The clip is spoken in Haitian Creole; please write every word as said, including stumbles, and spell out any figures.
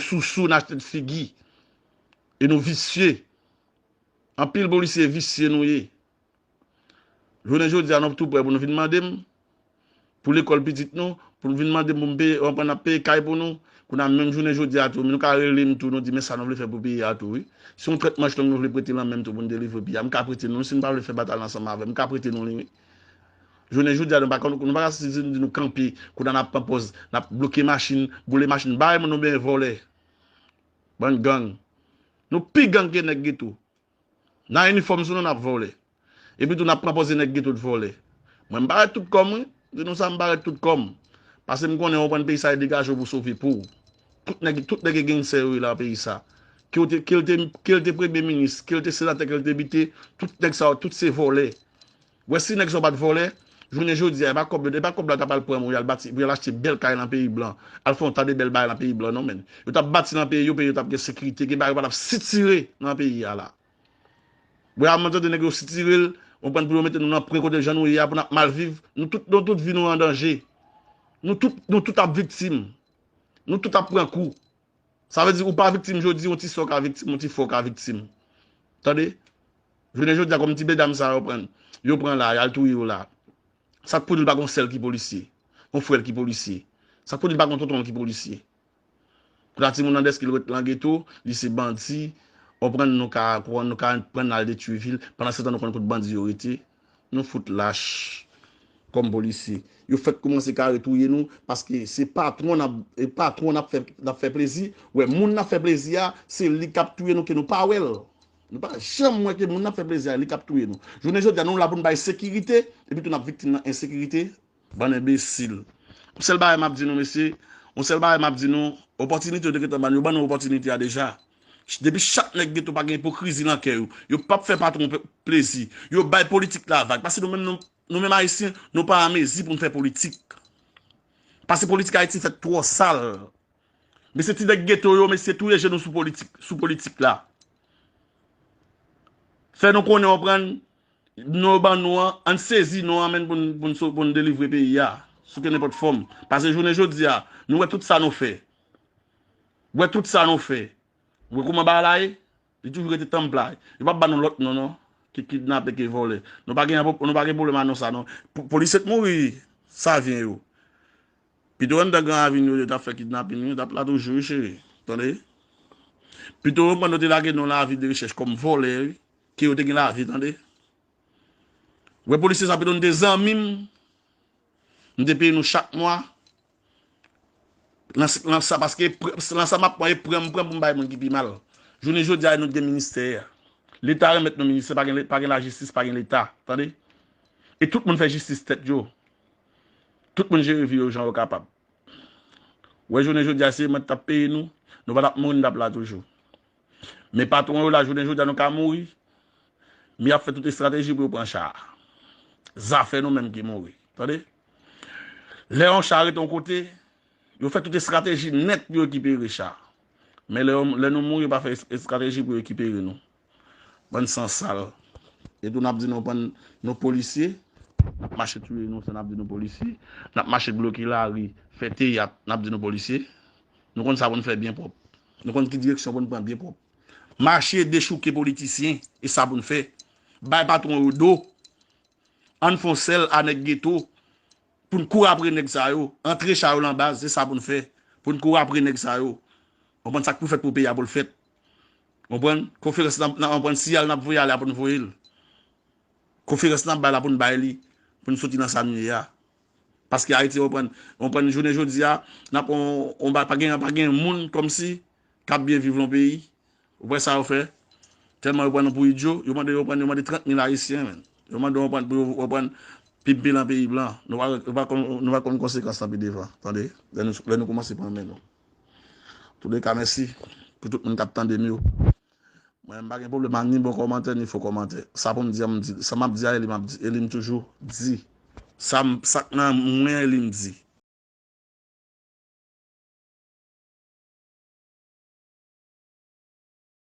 sousou, n achte figi. E nou visye. Anpil polisye visye nou ye. Jounen jodi a, nou tou prè pou nou vin mande m pou lekòl pitit nou, pou nou vin mande m pou m peye, w konprann, n ap peye kay pou nou. Kounye a, menm jounen jodi a tou, nou ka rele m tou, nou di, men sa nou vle fè pou peyi a tou, wi. Se yon trèt manch long nou vle prete nan men m tou pou n delivre peyi a. M ka prete nou, si n pa vle fè batay la ansanm avè m, m ka prete nou li, wi. Jounen jodi a, nou pa konn, nou pa ka sezi nou di nou kanpe, kounye a n ap pran pòz, n ap bloke machin, boule machin, bay moun nou byen vòlè. Bann gang. Nou pi gang ke nèg geto. Nan inifòm sou nou, n ap vòlè. Epi tou, n ap pran pòz nèg geto t vòlè. Mwen, m pa ret tout kò m, wi. Di nou sa, m pa ret tout kò m. Paske m konnen w pran peyi sa e degaje w pou sove po w. Tout nèg, tout nèg e gengsè yo ye la peyi sa. Ke w te, ke l te, ke l te premye minis, ke l te senatè, ke l te depite, tout nèg sa yo, tout se vòlè. Wè si nèg sa yo pa t vòlè, jounen jodi a, e pa kòb yo, e pa kòb la t ap al pran pou y al bati, pou y al achte bèl kay nan peyi blan, al fè yon ta de bèl bagay nan peyi blan, non, men. Yo t ap bati nan peyi yo, peyi yo t ap gen sekirite, gen bagay yo pa t ap sitire nan peyi a la. Wè, a mwen tande nèg yo sitire l, w konprann, pou yo mete nou nan pwen kote jan nou ye a, pou n ap mal viv. Nou tout, nou tout vi nou an danje. Nou tout, nou tout ap viktim. Nou tout ap pran kou. Sa vle di ou pa viktim jodi, yon ti sè w ka viktim, yon ti frè w ka viktim. Tande? Jounen jodi a, kòm ti medam sa yo pran, yo pran la, y al touye yo la. Sa k pou di l pa gon sè l ki polisye? Yon frè l ki polisye? Sa k pou di l pa gon tonton l ki polisye? Pou la timoun nan dèske l ret nan geto, li se bandi, w konprann, nou ka, nou ka pran n al detwi vil, pandan se tan nou konn kot bandi yo rete. Nou fout lach kòm polisye. Yo fèk kòmanse kare touye nou, paske se patwon n ap, e patwon n ap fè, n ap fè plezi. Wè, moun n ap fè plezi a, se li k ap touye nou ke nou pa wè l. Nou pa janm wè ke moun n ap fè plezi a, li k ap touye nou. Jounen jodi a, nou la pou n bay sekirite, epi tou n ap viktim nan ensekirite. Bann enbesil. Yon sèl bagay m ap di nou, mesye, yon sèl bagay m ap di nou, opòtinite yo te gentan ban nou, yo ban nou opòtinite a deja. Depi chak nèg geto pa gen ipokrizi nan kè yo. Yo p ap fè patwon pe-, plezi. Yo bay politik la vag. Paske nou menm, nou, nou menm Ayisyen, nou pa anmezi pou n fè politik. Paske politik Ayiti fèt twò sal. Mesye, ti nèg geto yo, mesye, touye je nou sou politik, sou politik la. Fè nou konnen, w konprann, non yo ban nou an, ann sezi non an, menm pou n, pou n so-, pou n delivre peyi a, sou kenenpòt fòm. Paske jounen jodi a, nou wè tout sa nou fè. Wè tout sa nou fè. Wè kòman bagay la ye? Li toujou rete tanpla. Yo p ap ba nou lòt non, non. Ke kidnapè, ke vòlè. Nou pa gen, nou pa gen pwoblèm a non sa, non. Po-, polisye t mouri, Savyen yo. Pito anndan Gran Ravin yo, yo t ap fè kidnapin, wi, yo t ap la toujou, wi, cheri. Tande? Pito yo pran, yo te lage nou nan lavi de rechèch kòm vòlè, wi, ke yo te gen lavi, tande? Wè polisye sa, pito nou te zanmi m, m te peye nou chak mwa. Nan, nan sa, paske pre-, nan sa m ap pran, e pran m pran pou m bay moun ki pi mal. Jounen jodi a, nou t gen ministè. Leta remèt nou ministè, pa gen, pa gen lajistis, pa gen Leta. Tande? E tout moun fè jistis tèt yo. Tout moun jere vi yo jan yo kapab. Wè, jounen jodi a, se mwen t ap peye nou, nou pa t ap mouri, n t ap la toujou. Men patwon yo la, jounen jodi a, nou ka mouri, men y ap fè tout estrateji pou yo pran cha a. Zafè nou menm ki mouri. Tande? Lè yon cha rete yon kote, yo fè tout estrateji nèt pou yo rekipere cha. Men lè yo, lè nou mouri, yo pa fè es-, estrateji pou yo rekipere nou. Bann san sal. E tou n ap di nou pran nou polisye, n ap mache touye nou, se n ap di nou polisye, n ap mache bloke lari, fè teyat, n ap di nou polisye. Nou konn sa pou n fè byen pwòp. Nou konn ki direksyon pou n pran byen pwòp. Mache dechouke politisyen, e sa pou n fè. Bay patwon yo do. Ann fè yon sèl a nèg geto pou n kouri apre nèg sa yo. Antre cha yo nan baz, se sa pou n fè. Pou n kouri apre nèg sa yo. Konprann sa k pou fèt pou peyi a pou l fèt. Konprann? Konferans nan, nan, konprann siyal n ap voye ale a pou n voye l. Konferans n ap bay la pou n bay li. Pou n soti nan sa n ye a. Paske Ayiti, konprann, konprann jounen jodi a, n ap on, on ba-, pa gen, pa gen moun kòmsi k ap byen viv nan peyi. Ou wè sa yo fè? Tèlman yo pran nou pou idyo, yo mande, yo pran, yo mande trant mil Ayisyen, men. Yo mande yo pran, pou yo pran pip bilan peyi blan. Nou pa, nou pa konn, nou pa konn konsekans lan pi devan, tande? Lè nou, lè nou kòmanse pran men nou. Touleka, mèsi pou tout moun k ap tande m yo. Mwen, m pa gen pwoblèm ak ni bon kòmantè, ni fo kòmantè. Sa pou m di a, m di, sa m ap di a, e li m ap di, e li m toujou di. Sa m, sa k nan mwen, e li m di.